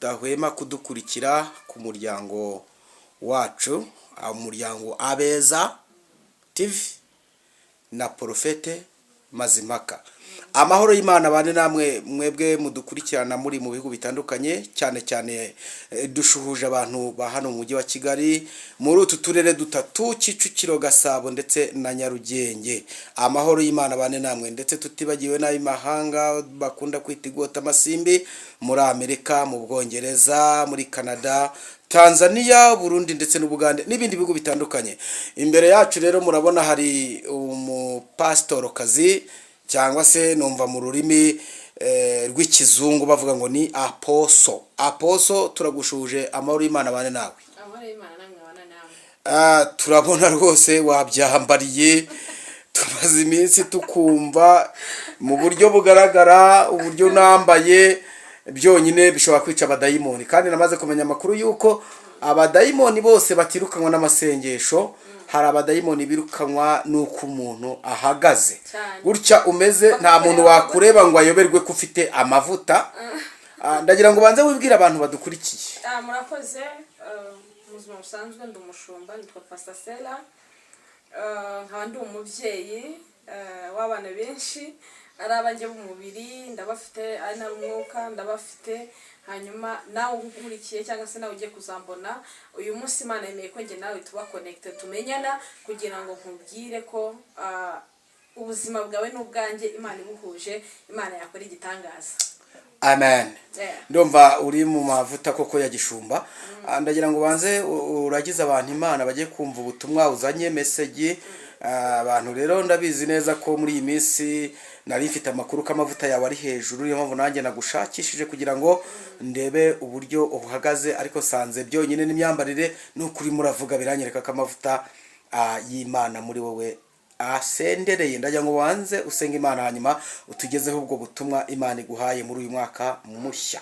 mudahwema kudukurikira ku muryango wacu, umuryango Abeza TV na Porofete Mazimpaka. Amahoro y'Imana bane namwe, mwebwe mudukurikirana muri mu bihugu bitandukanye. Cyane cyane dushuhuje abantu ba hano mu mujyi wa Kigali, muri utu turere dutatu: Kicukiro, Gasabo ndetse na Nyarugenge. Amahoro y'Imana bane namwe, ndetse tutibagiwe n'ab'imahanga bakunda kwita igota amasimbi, muri Amerika, mu Bwongereza, muri Canada, Tanzania, Burundi ndetse n'Ubugande n'ibindi bihugu bitandukanye. Imbere yacu rero murabona hari umupasitorokazi, cyangwa se numva mu rurimi rw'ikizungu bavuga ngo ni apostle. Apostle, turagushuje, amahoro y'Imana bane nawe. Amahoro y'Imana namwe, abana namwe. Turabona rwose wabyambariye. Tumaze iminsi tukumva mu buryo bugaragara, uburyo nambaye byonyine bishobora kwica abadayimoni, kandi namaze kumenya amakuru y'uko abadayimoni bose batirukanwa n'amasengesho. Hari abadayimoni birukanwa n'uko umuntu ahagaze. Cyane. Gutya umeze, nta muntu wakureba ngo ayoberwe ko ufite amavuta. Ndagira ngo ubanze wibwire abantu badukurikiye. Murakoze. Mu buzima busanzwe ndi umushumba, nitwa Pastor Sela. Nkaba ndi umubyeyi w'abana benshi, ari abanjye b'umubiri ndabafite, ari n'ab'umwuka ndabafite. Hanyuma nawe ukurikiye cyangwa se nawe ugiye kuzambona uyu munsi, Imana yemeye ko njye nawe tuba connected, tumenyana, kugira ngo nkubwire ko ubuzima bwawe n'ubwanjye Imana ibuhuje, Imana yakora igitangaza. Amen. Ndumva uri mu mavuta koko ya gishumba. Ndagira ngo ubanze uragize abantu Imana bagiye kumva ubutumwa uzanye, message. Abantu rero ndabizi neza ko muri iyi minsi nari mfite amakuru ko amavuta yawe ari hejuru, niyo mpamvu nanjye nagushakishije kugira ngo ndebe uburyo uhagaze, ariko sanze byonyine n'imyambarire n'ukuri muravuga biranyereka ko amavuta y'Imana muri wowe asendereye. Ndagira ngo ubanze usenge Imana, hanyuma utugezeho ubwo butumwa Imana iguhaye muri uyu mwaka mushya.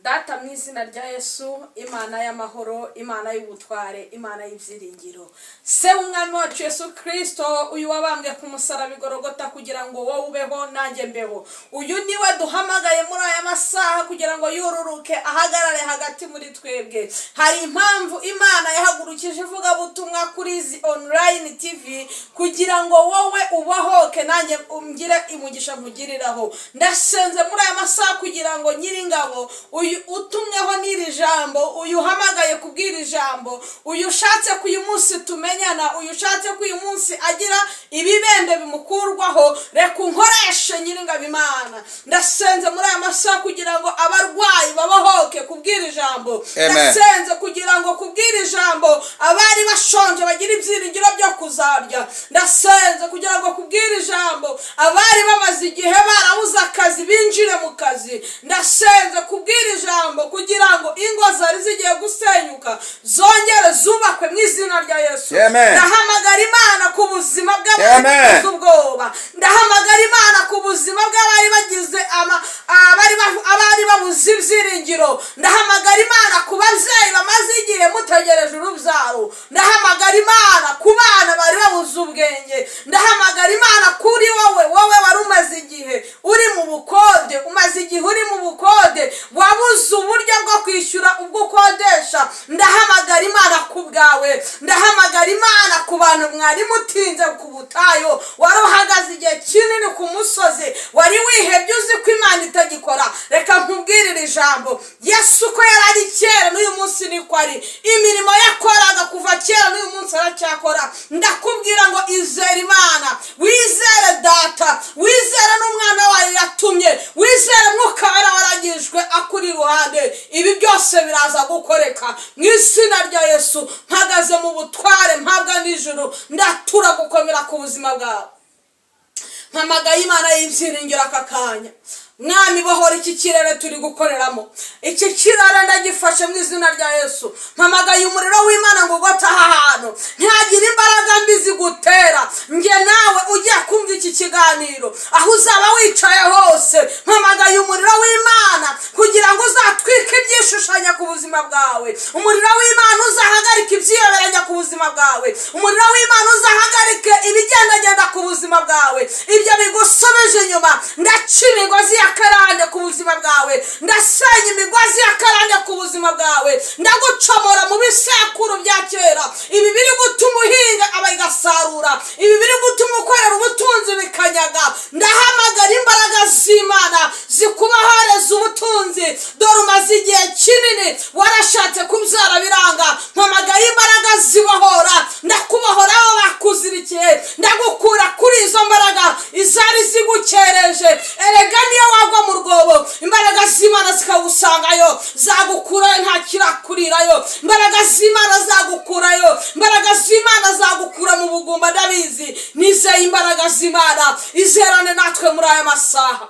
Data, mu izina rya Yesu, Imana y'amahoro, Imana y'ubutware, Imana y'ibyiringiro, Se w'Umwami wacu Yesu Kirisito, uyu wabambwe ku musaraba igorogota kugira ngo wowe ubeho nanjye mbeho, uyu niwe duhamagaye muri aya masaha kugira ngo yururuke ahagarare hagati muri twebwe. Hari impamvu Imana yahagurukije ivugabutumwa kuri izi online TV kugira ngo wowe ubohoke, nanjye ungire umugisha nkugiriraho. Ndasenze muri aya masaha kugira ngo Nyiringabo, uyu utumweho n'iri jambo, uyu uhamagaye kubwira ijambo, uyu ushatse ko uyu munsi tumenyana, uyu ushatse ko uyu munsi agira ibibembe bimukurwaho, reka unkoreshe, Nyiringabo Imana. Ndasenze muri aya masaha kugira ngo abarwayi babohoke kubwira ijambo. Amen. Ndasenze kugira ngo kubwira ijambo abari bashonje bagire ibyiringiro byo kuzarya. Ndasenze kugira ngo kubwira ijambo abari bamaze igihe barabuze akazi binjire mu kazi. Ndasenze kubwira ijambo kugira ngo ingo zari zigiye gusenyuka zongere zubakwe mu izina rya Yesu. Amen. Ndahamagara Imana ku buzima bw'abari Amen. bagize ubwoba. Ndahamagara Imana ku buzima bw'abari bagize abari babuze ibyiringiro. Ndahamagara Imana ku babyeyi bamaze igihe mutegereje urubyaro. Ndahamagara Imana ku bana bari babuze ubwenge. Ndahamagara Imana kuri wowe, wowe wari umaze igihe uri mu bukode, umaze igihe uri mu bukode, wabuze uburyo bwo kwishyura ubwo ukodesha. Ndahamagara Imana ku bwawe. Ndahamagara Imana ku bantu mwari mutinze ku butayu, wari uhagaze igihe kinini ku musozi, wari wihebye, uzi ko Imana itagikora. Reka nkubwirire ijambo: Yesu ko yari ari kera, n'uyu munsi niko ari. Imirimo yakoraga kuva kera, n'uyu munsi aracyakora. Ndakubwira ngo izere Imana, wizere Data, wizere n'Umwana wayo yatumye, wizere Mwuka Wera waragijwe akuri iruhande. Ibi byose biraza gukoreka mu izina rya Yesu. Mpagaze mu butware mpabwa n'ijuru, ndatura gukomera ku buzima bwawe. Mpamagaye Imana y'ibyiringiro aka kanya. Mwami, bohora iki kirere turi gukoreramo. Iki kirere ndagifashe mu izina rya Yesu. Mpamagaye umuriro w'Imana ngo ugote aha hantu, ntihagire imbaraga mbi zigutera. Njye nawe ugiye kumva iki kiganiro, aho uzaba wicaye hose, mpamagaye umuriro w'Imana kugira ngo uzatwike ibyishushanya. ku buzima bwawe. Umuriro w'Imana uzahagarika ibyiyoberanya ku buzima bwawe. Umuriro w'Imana uzahagarike ibigendagenda ku buzima bwawe, ibyo bigusubije inyuma. Ndaca imigozi ya karande ku buzima bwawe, ndasenya imigozi ya karande ku buzima bwawe, ndagucomora mu bisekuru bya kera. Ibi biri gutuma uhinga abagasarura, ibi biri gutuma ukorera ubutunzi bikanyaga. Ndahamagara imbaraga z'Imana zikubahereza ubutunzi. Dore umaze igihe kinini warashatse kubyara biranga. Mpamagaye imbaraga zibohora, ndakubohora aho bakuzirikiye, ndagukura kuri izo mbaraga izari zigukereje. Erega niyo wagwa mu rwobo, imbaraga z'Imana zikagusangayo, zagukurayo, nta kirakurirayo. Imbaraga z'Imana zagukurayo, imbaraga z'Imana zagukura mu bugumba. Ndabizi, nizeye imbaraga z'Imana. Izerane natwe muri aya masaha.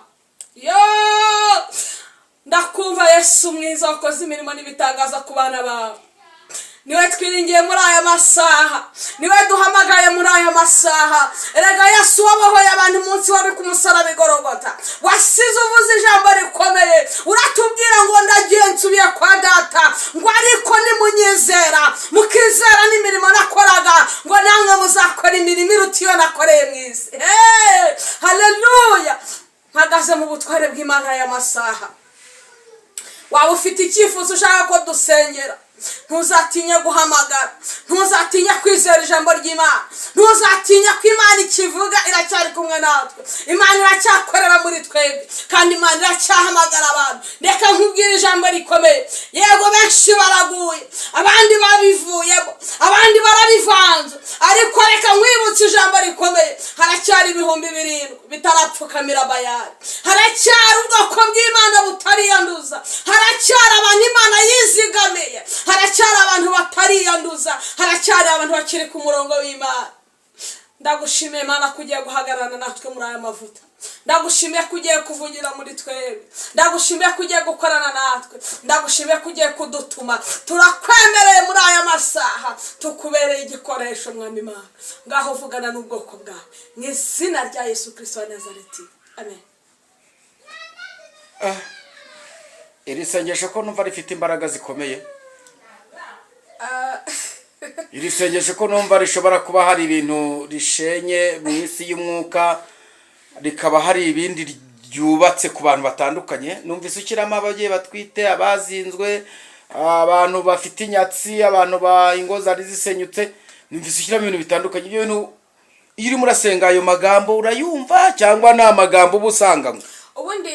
Yo, ndakumva Yesu mwiza wakoze imirimo n'ibitangaza ku bana bawe. Niwe twiringiye muri aya masaha, niwe duhamagaye muri aya masaha. Erega Yesu wabohoye abantu umunsi wari ku musaraba i Gorogota, wasize uvuze ijambo rikomeye, uratubwira ngo: "Ndagiye, nsubiye kwa Data," ngo "ariko nimunyizera, mukizera n'imirimo nakoraga," ngo "namwe muzakora imirimo iruta iyo nakoreye mu isi." Hey, haleluya! Mpagaze mu butware bw'Imana aya masaha. Waba ufite icyifuzo ushaka ko dusengera, ntuzatinye guhamagara, ntuzatinye kwizera ijambo ry'Imana, ntuzatinye ko Imana ikivuga. Iracyari kumwe natwe, Imana iracyakorera muri twebwe, kandi Imana iracyahamagara abantu. Reka nkubwire ijambo rikomeye. Yego, benshi baraguye, abandi babivuyemo, abandi barabivanze, ariko reka nkwibutse ijambo rikomeye: haracyari 7000 bitarapfukamira Bayari, haracyari ubwoko bw'Imana butariyanduza, haracyari abantu Imana yizigamiye, haracyari abantu batariyanduza, haracyari abantu bakiri ku murongo w'Imana. Ndagushimiye Imana ko ugiye guhagararana natwe muri aya mavuta. Ndagushimiye ko ugiye kuvugira muri twebwe. Ndagushimiye ko ugiye gukorana natwe. Ndagushimiye ko ugiye kudutuma. Turakwemereye muri aya masaha, tukubereye igikoresho. Mwami Imana, ngaho vugana n'ubwoko bwawe mu izina rya Yesu Kirisito wa Nazareti, amen. Iri sengesho ko numva rifite imbaraga zikomeye, iri sengesho ko numva rishobora kuba hari ibintu rishenye mu isi y'umwuka, rikaba hari ibindi ryubatse ku bantu batandukanye. Numvise ushyiramo ababyeyi batwite, abazinzwe, abantu bafite inyatsi, abantu ba ingo zari zisenyutse. Numvise ushyiramo ibintu bitandukanye. Ibyo bintu, iyo urimo urasenga ayo magambo urayumva, cyangwa ni amagambo uba usanganywe? Ubundi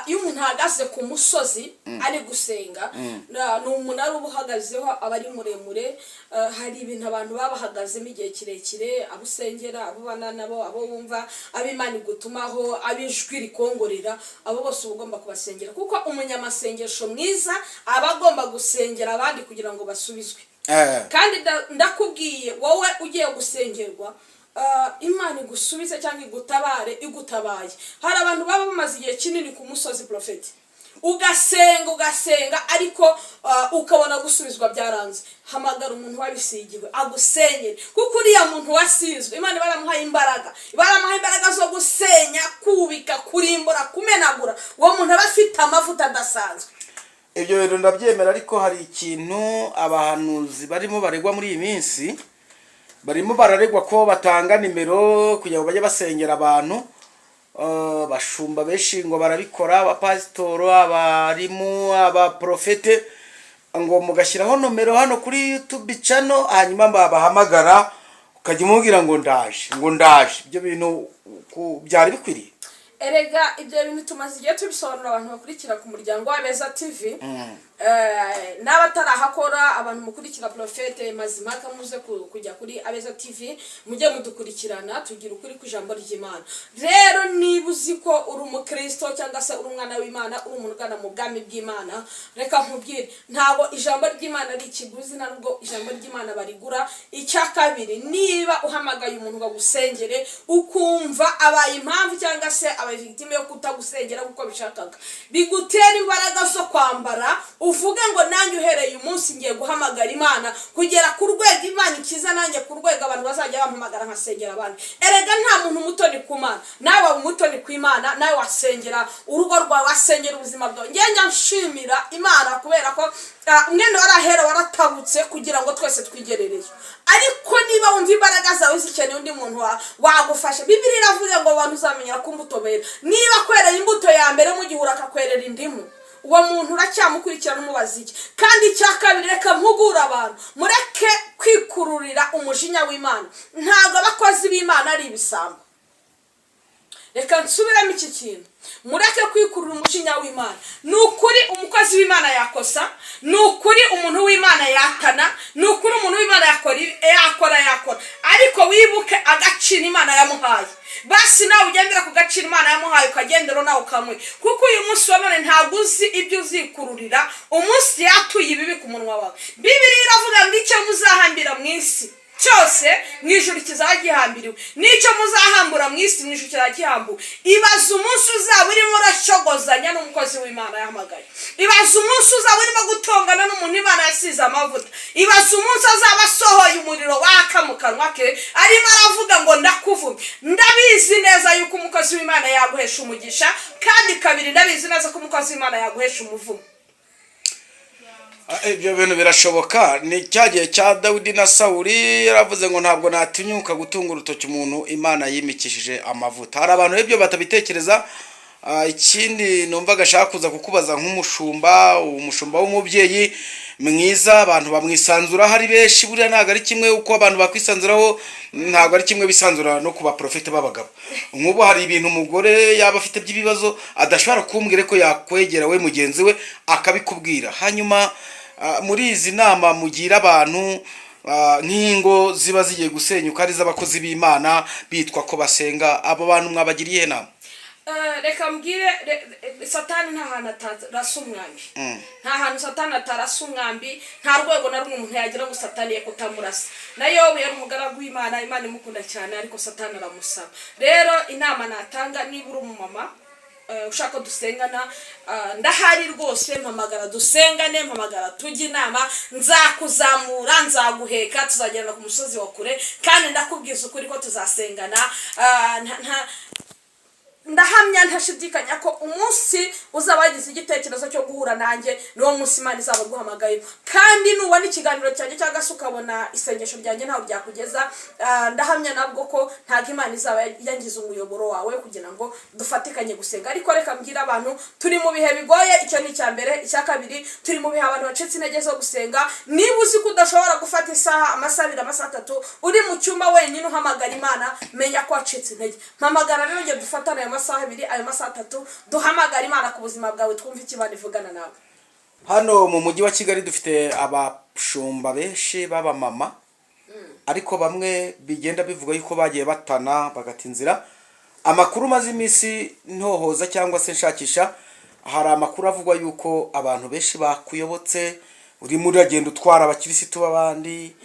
iyo umuntu ahagaze ku musozi ari gusenga, ni umunara uba uhagazeho, aba ari muremure. Hari ibintu abantu baba bahagazemo igihe kirekire, abo usengera, abo ubana nabo, abo wumva, abo Imana igutumaho, abo ijwi rikongorera, abo bose uba ugomba kubasengera, kuko umunyamasengesho mwiza aba agomba gusengera abandi kugira ngo basubizwe. Kandi ndakubwiye wowe ugiye gusengerwa, Imana igusubize cyangwa igutabare, igutabaye. Hari abantu baba bamaze igihe kinini ku musozi, porofeti, ugasenga, ugasenga, ariko ukabona gusubizwa byaranze. Hamagara umuntu wabisigiwe agusenyere, kuko uriya muntu wasizwe, Imana iba yaramuhaye imbaraga, iba yaramuhaye imbaraga zo gusenya, kubika, kurimbura, kumenagura. Uwo muntu aba afite amavuta adasanzwe. Ibyo bintu ndabyemera, ariko hari ikintu abahanuzi barimo baregwa muri iyi minsi. Barimo bararegwa ko batanga nimero kugira ngo bajye basengera abantu. Bashumba benshi ngo barabikora, abapasitoro, abarimu, abaprofete, ngo mugashyiraho nomero hano kuri YouTube channel, hanyuma babahamagara ukajya umubwira ngo ndaje, ngo ndaje. Ibyo bintu byari bikwiriye? Erega ibyo bintu tumaze igihe tubisobanura. Abantu bakurikira ku muryango w'Abeza TV n'abatarahakora, abantu mukurikira porofete Mazimaka, muze kujya kuri Abeza TV, mujye mudukurikirana, tugira ukuri ku ijambo ry'Imana. Rero niba uzi ko uri umukristo cyangwa se uri umwana w'Imana, uri umuntu ugana mu bwami bw'Imana, reka nkubwire: ntabwo ijambo ry'Imana ari ikiguzi, ntabwo ijambo ry'Imana barigura. Icya kabiri, niba uhamagaye umuntu ngo agusengere, ukumva abaye impamvu cyangwa se abaye wabaye victime yo kutagusengera kuko bishakaga. Bigutera imbaraga zo kwambara uvuge ngo: "Nanjye uhereye umunsi ngiye guhamagara Imana kugera ku rwego Imana ikiza, nanjye ku rwego abantu bazajya bampamagara nkasengera abandi." Erega nta muntu umutoni ku Mana. Nawe waba umutoni ku Imana, nawe wasengera urugo rwawe, wasengera ubuzima bwawe. Njya nshimira Imana kubera ko umwenda warahera waratabutse kugira ngo twese twigerereyo. Ariko niba wumva imbaraga zawe zikeneye undi muntu wagufasha, Bibiliya iravuga ngo abantu uzamenyera ko imbuto bera. Niba kwerera imbuto ya mbere mu gihe akakwerera indimu, uwo muntu uracyamukurikirana umubaza iki? Kandi icya kabiri, reka mpugure abantu: mureke kwikururira umujinya w'Imana. Ntabwo abakozi b'Imana ari ibisambo. Reka nsubiremo iki kintu: mureke kwikurura umujinya w'Imana. Ni ukuri umukozi w'Imana yakosa, ni ukuri umuntu w'Imana yatana, ni ukuri umuntu w'Imana yakora yakora yakora, ariko wibuke agaciro Imana yamuhaye. Basi nawe ugendera ku gaciro Imana yamuhaye, ukagendera nawe ukamuha, kuko uyu munsi wa none ntabwo uzi ibyo uzikururira umunsi yatuye ibibi ku munwa wawe. Bibiliya iravuga ngo icyo muzahambira mu isi cyose, mu ijuru kizaba gihambiriwe, n'icyo muzahambura mu isi, mu ijuru kizaba gihambuwe. Ibaze umunsi uzaba urimo urashogozanya n'umukozi w'Imana yahamagaye. Ibaze umunsi uzaba urimo gutongana n'umuntu Imana yasize amavuta. Ibaze umunsi azaba asohoye umuriro waka mu kanwa ke, arimo aravuga ngo: "Ndakuvumye." Ndabizi neza yuko umukozi w'Imana yaguhesha umugisha, kandi kabiri ndabizi neza ko umukozi w'Imana yaguhesha umuvumo. Ibyo bintu birashoboka. Ni cya gihe cya Dawidi na Sawuri, yaravuze ngo: "Ntabwo natinyuka gutunga urutoki umuntu Imana yimikishije amavuta." Hari abantu ibyo batabitekereza. Ikindi numva gashaka kuza kukubaza nk'umushumba, umushumba w'umubyeyi mwiza, abantu bamwisanzuraho ari benshi. Buriya ntabwo ari kimwe uko abantu bakwisanzuraho, ntabwo ari kimwe bisanzura no ku baprofete b'abagabo. Nk'ubu hari ibintu umugore yaba afite by'ibibazo adashobora kumbwira ko yakwegera we mugenzi we akabikubwira. Hanyuma muri izi nama mugira abantu, nk'ingo ziba zigiye gusenyuka ari iz'abakozi b'Imana bitwa ko basenga, abo bantu mwabagiriye inama? Reka mbwire, Satani nta hantu atarasa umwambi, nta hantu Satani atarasa umwambi. Nta rwego na rumwe umuntu yagira ngo Satani ye kutamurasa. Na Yobu yari umugaragu w'Imana, Imana imukunda cyane, ariko Satani aramusaba. Rero inama natanga, niba uri umumama ushaka ko dusengana, ndahari rwose. Mpamagara dusengane, mpamagara tujye inama, nzakuzamura, nzaguheka, tuzagerana ku musozi wa kure. Kandi ndakubwiza ukuri ko tuzasengana. Ndahamya ntashidikanya ko umunsi uzaba wagize igitekerezo cyo guhura nanjye, niwo munsi Imana izaba iguhamagaye. Kandi nubona ikiganiro cyanjye cyangwa se ukabona isengesho ryanjye ntawe byakugeza, ndahamya nabwo ko ntabwo Imana izaba yangize umuyoboro wawe kugira ngo dufatikanye gusenga. Ariko reka mbwire abantu: turi mu bihe bigoye. Icyo ni icya mbere. Icya kabiri, turi mu bihe abantu bacitse intege zo gusenga. Niba uzi ko udashobora gufata isaha, amasaha 2, amasaha 3 uri mu cyumba wenyine uhamagara Imana, menya ko wacitse intege. Mpamagara rero njye, dufatane ayo masaha 2, ayo masaha 3, duhamagara Imana ku buzima bwawe, twumve icyo Imana ivugana nawe. Hano mu mujyi wa Kigali dufite abashumba benshi b'abamama, ariko bamwe bigenda bivuga yuko bagiye batana bagata inzira. Amakuru maze iminsi ntohoza cyangwa se nshakisha, hari amakuru avugwa yuko abantu benshi bakuyobotse, urimo uragenda utwara abakirisitu b'abandi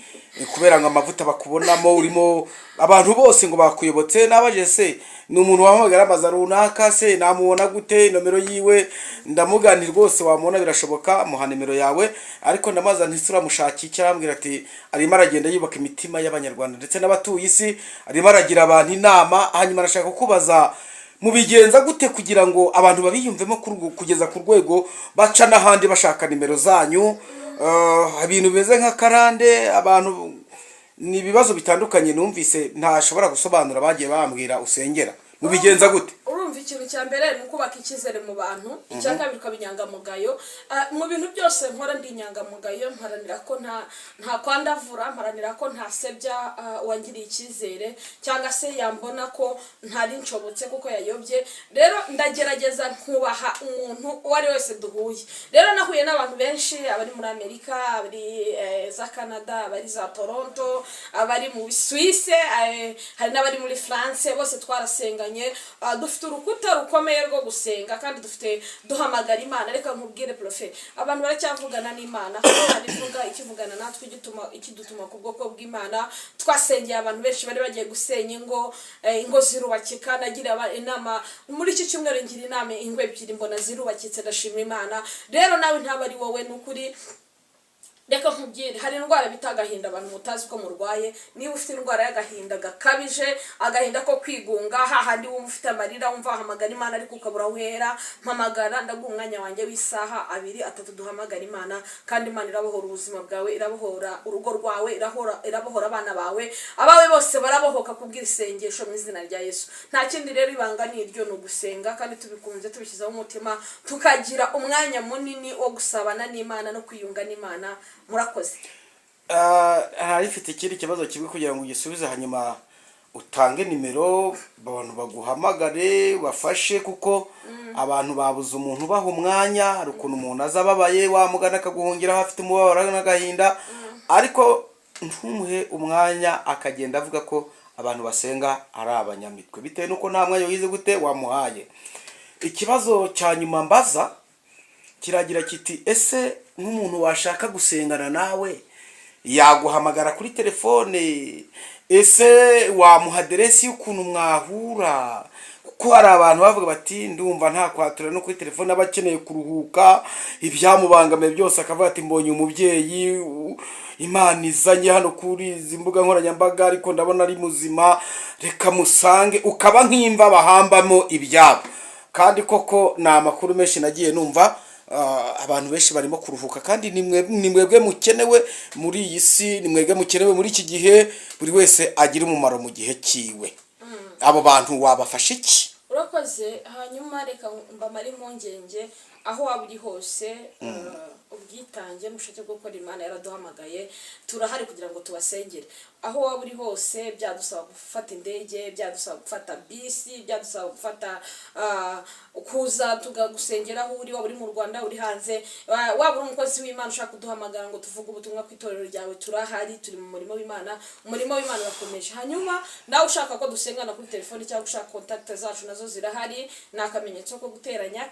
kubera ngo amavuta bakubonamo urimo. Abantu bose ngo bakuyobotse. Nabaje se ni umuntu wahamagara amaza runaka, se namubona gute, nomero yiwe? Ndamugani rwose wamubona birashoboka, muha nimero yawe. Ariko ndamaza nti: "Uramushakira icyo?" Arambwira ati: "Arimo aragenda yubaka imitima y'Abanyarwanda ndetse n'abatuye isi, arimo aragira abantu inama." Hanyuma arashaka kukubaza: mubigenza gute kugira ngo abantu babiyumvemo kugeza ku rwego baca n'ahandi bashaka nimero zanyu? Ibintu bimeze nk'akarande abantu, ni ibibazo bitandukanye numvise ntashobora gusobanura, bagiye bambwira usengera. Mubigenza gute? Urumva, ikintu cya mbere ni ukubaka icyizere mu bantu. Icya kabiri, ukaba inyangamugayo. Mu bintu byose nkora ndi inyangamugayo. Mparanira ko nta kwandavura, mparanira ko ntasebya uwangiriye icyizere cyangwa se yambona ko ntari nshobotse kuko yayobye. Rero ndagerageza nkubaha umuntu uwo ari we wese duhuye. Rero nahuye n'abantu benshi: abari muri Amerika, abari za Canada, abari za Toronto, abari mu Suisse, hari n'abari muri France. Bose twarasenganye, dufite urukundo. urukuta rukomeye rwo gusenga, kandi dufite duhamagara Imana. Reka nkubwire, prophète, abantu baracyavugana n'Imana. Imana ivuga ikivugana natwe, igituma ikidutuma ku bwoko bw'Imana. Twasengeye abantu benshi bari bagiye gusenya ingo, ingo zirubakika. Nagira inama muri iki cyumweru, ngira inama ingo ebyiri, mbona zirubakitse, ndashima Imana. Rero nawe ntaba ari wowe, ni ukuri. Reka nkubwire, hari indwara bita agahinda, abantu mutazi ko murwaye. Niba ufite indwara y'agahinda gakabije, agahinda ko kwigunga, hahandi wumva ufite amarira, wumva wahamagara Imana ariko ukabura aho uhera, mpamagara, ndaguha umwanya wanjye w'isaha abiri, atatu, duhamagara Imana. Kandi Imana irabohora ubuzima bwawe, irabohora urugo rwawe, irabohora abana bawe, abawe bose barabohoka kubwira isengesho mu izina rya Yesu. Nta kindi rero, ibanga ni iryo, ni ugusenga kandi tubikunze, tubishyizeho umutima, tukagira umwanya munini wo gusabana n'Imana no kwiyunga n'Imana. Murakoze. Hari ifite ikindi kibazo kimwe kugira ngo ugisubize, hanyuma utange nimero abantu baguhamagare bafashe, kuko abantu babuze umuntu ubaha umwanya. Hari ukuntu umuntu aza ababaye, wamugana akaguhungiraho afite umubabaro n'agahinda, ariko ntumuhe umwanya, akagenda avuga ko abantu basenga ari abanyamitwe, bitewe n'uko nta mwanya wize gute wamuhaye. Ikibazo cya nyuma mbaza kiragira kiti: ese nk'umuntu washaka gusengana nawe yaguhamagara kuri telefone? Ese wamuha aderesi y'ukuntu mwahura? Kuko hari abantu bavuga bati: "Ndumva nta kwatura no kuri telefone," aba akeneye kuruhuka ibyamubangamiye byose, akavuga ati: "Mbonye umubyeyi Imana izanye hano kuri izi mbuga nkoranyambaga, ariko ndabona ari muzima, reka musange." Ukaba nk'imva bahambamo ibyabo. Kandi koko ni amakuru menshi nagiye numva, abantu benshi barimo kuruhuka, kandi ni mwebwe mukenewe muri iyi si, ni mwebwe mukenewe muri iki gihe. Buri wese agira umumaro mu gihe cyiwe. Abo bantu wabafasha iki? Urakoze. Hanyuma reka mbamare impungenge, aho waba uri hose, ubwitange n'ubushake bwo gukora Imana yaraduhamagaye, turahari kugira ngo tubasengere aho waba uri hose. Byadusaba gufata indege, byadusaba gufata bisi, byadusaba gufata kuza tugagusengera aho uri, waba uri mu Rwanda, uri hanze, waba uri umukozi w'Imana ushaka kuduhamagara ngo tuvuge ubutumwa ku itorero ryawe, turahari, turi mu murimo w'Imana, umurimo w'Imana urakomeje. Hanyuma nawe ushaka ko dusengana kuri telefoni cyangwa ushaka contact zacu, nazo zirahari. Ni akamenyetso ko guteranya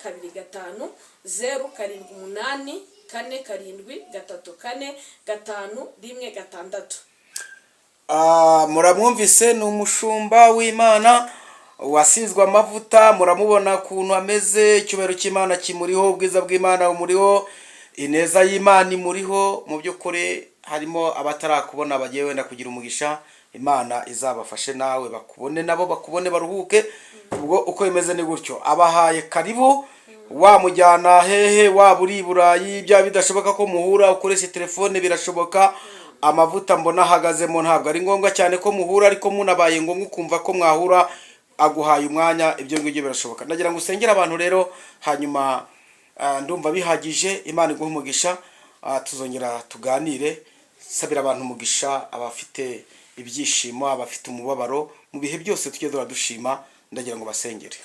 250778473516. Muramwumvise, ni umushumba w'Imana wasizwe amavuta. Muramubona ukuntu ameze, icyubahiro cy'Imana kimuriho, ubwiza bw'Imana bumuriho, ineza y'Imana imuriho. Mu by'ukuri harimo abatarakubona bagiye wenda kugira umugisha, Imana izabafashe nawe bakubone, nabo bakubone baruhuke. Ubwo uko bimeze ni gutyo, abahaye karibu. Wamujyana hehe? Waba uri i Burayi, byaba bidashoboka ko muhura, ukoresha telefone birashoboka. Amavuta mbona ahagazemo, ntabwo ari ngombwa cyane ko muhura, ariko munabaye ngombwa ukumva ko mwahura, aguhaye umwanya, ibyo ngibyo birashoboka. Ndagira ngo usengere abantu rero, hanyuma ndumva bihagije. Imana iguhe umugisha, tuzongera tuganire. Sabira abantu umugisha, abafite ibyishimo, abafite umubabaro, mu bihe byose tujye duhora dushima. Ndagira ngo basengere.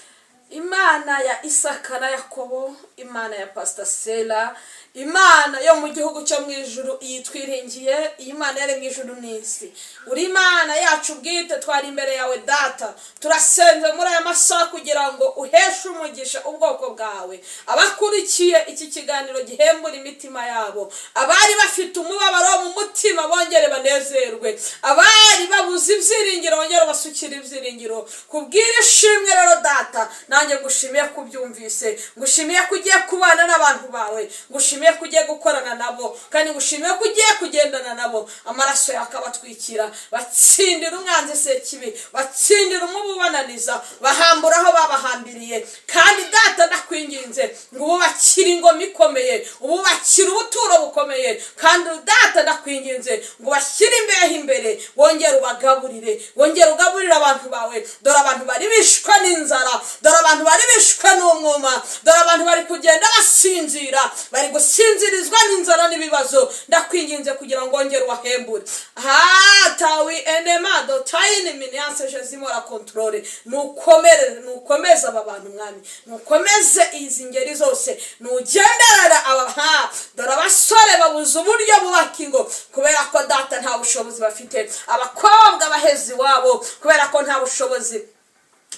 Imana ya Isaka na Yakobo, Imana ya Pasita Sera, Imana yo mu gihugu cyo mu ijuru, iyi twiringiye, iyi Mana yari mu ijuru n'isi, uri Imana yacu bwite. Twari imbere yawe Data, turasenze muri aya masaha kugira ngo uheshe umugisha ubwoko bwawe, abakurikiye iki kiganiro gihembura imitima yabo, abari bafite umubabaro mu mutima bongere banezerwe, abari babuze ibyiringiro bongere basukire ibyiringiro. Kubwira ishimwe rero Data, nanjye ngushimiye ko ubyumvise, ngushimiye ko ugiye kubana n'abantu bawe, ngushimiye ko ugiye gukorana nabo, kandi ngushimiye ko ugiye kugendana nabo, amaraso yawe akabatwikira, batsindira umwanzi sekibi, batsindira umubu ubananiza, bahambura aho babahambiriye. Kandi Data, ndakwinginze ngo ububakire ingoma ikomeye, ububakire ubuturo bukomeye. Kandi Data, ndakwinginze ngo bashyire imbeho imbere, wongere ubagaburire, wongere ugaburire abantu bawe. Dore abantu bari bishwe n'inzara, dore abantu bari bishwe n'umwuma, dore abantu bari kugenda basinzira, bari gusinzirizwa n'inzara n'ibibazo. Ndakwinginze kugira ngo wongere ubahembure. Hatawi enema dotayini miniyanse jezimora kontorore. Nukomere, nukomeze aba bantu Mwami, nukomeze izi ngeri zose, nugenderera aba ha. Dore abasore babuze uburyo bubaka ingo kubera ko Data nta bushobozi bafite, abakobwa baheze iwabo kubera ko nta bushobozi.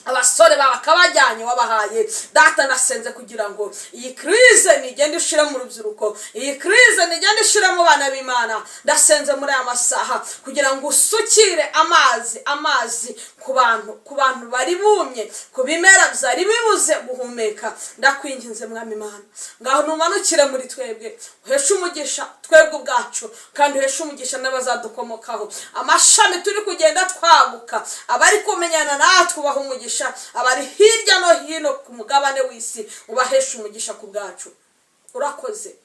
Abasore bawe akabajyanye wabahaye. Data, nasenze kugira ngo iyi crise nigende ishire mu rubyiruko, iyi crise nigende ishire mu bana b'Imana. Ndasenze muri aya masaha kugira ngo usukire amazi, amazi ku bantu bari bumye, ku bimera byari bibuze guhumeka. Ndakwinginze, Mwami Imana, ngaho numanukire muri twebwe, uheshe umugisha twebwe ubwacu, kandi uheshe umugisha n'abazadukomokaho. Amashami turi kugenda twaguka, abari kumenyana natwe ubaha umugisha, abari hirya no hino ku mugabane w'isi ubahesha umugisha ku bwacu. Urakoze.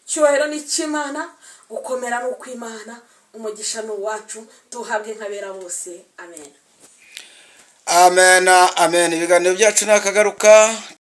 Icyubahiro ni icy'Imana, gukomera ni ukw'Imana, umugisha ni uwacu, tuhabwe nk'abera bose. Amen. Amen, amen. Ibiganiro byacu ni akagaruka.